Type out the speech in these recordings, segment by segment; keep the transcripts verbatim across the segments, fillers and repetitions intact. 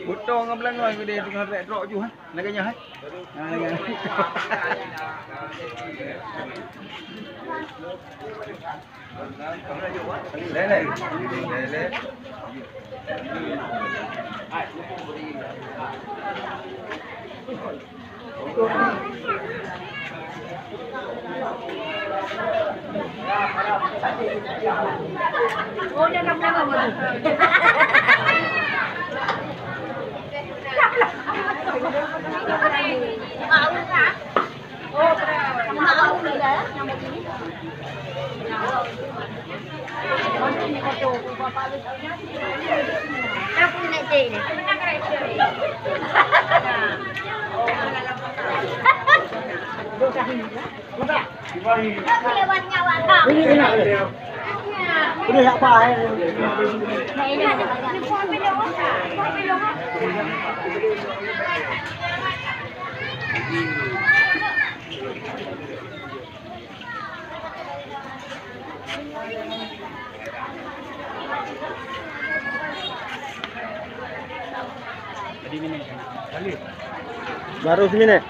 Butong ngon beulangoi udeh teungoh trek trok ju, ha? Lagèe nyoe, ha? Ha, lagèe nyoe. Baru seuminét.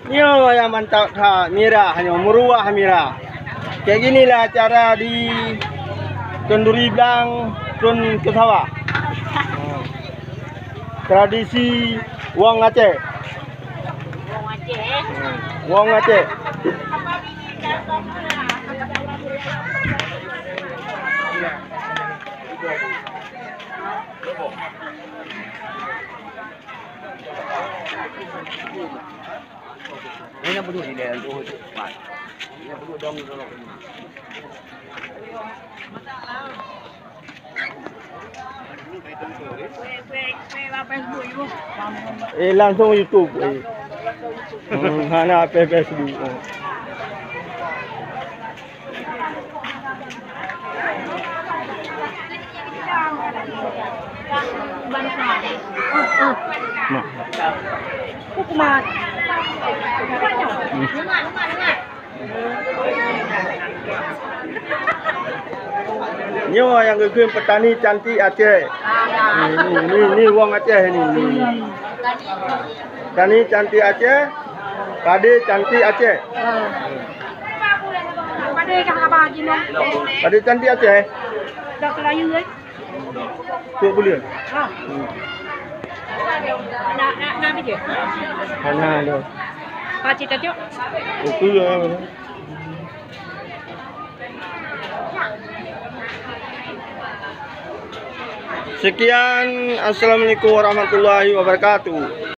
Nyoe nyang mantap that, mirah nyoe, meuruah mirah. Kayak ginilah cara di Kenduri Blang turun ke sawah. Tradisi wong Aceh. Wong Aceh, eh? Wong Aceh. Eh, langsung YouTube, eh. Hmm, hana pe Facebook, eh. Nah. Nyoe nyang geukheun petani cantik Aceh. Ni, ni, ni, ni wong Aceh ni, ni, ni. Petani cantik Aceh, pade cantik Aceh. Pade kah abah jinoe? Pade cantik Aceh. Dah kelayu, eh? Kok boleh? Ha. Hmm. Nak, nak, nak habis je? Hana ada. Pakcik tak cok? Itu ya. Sekian, assalamualaikum warahmatullahi wabarakatuh.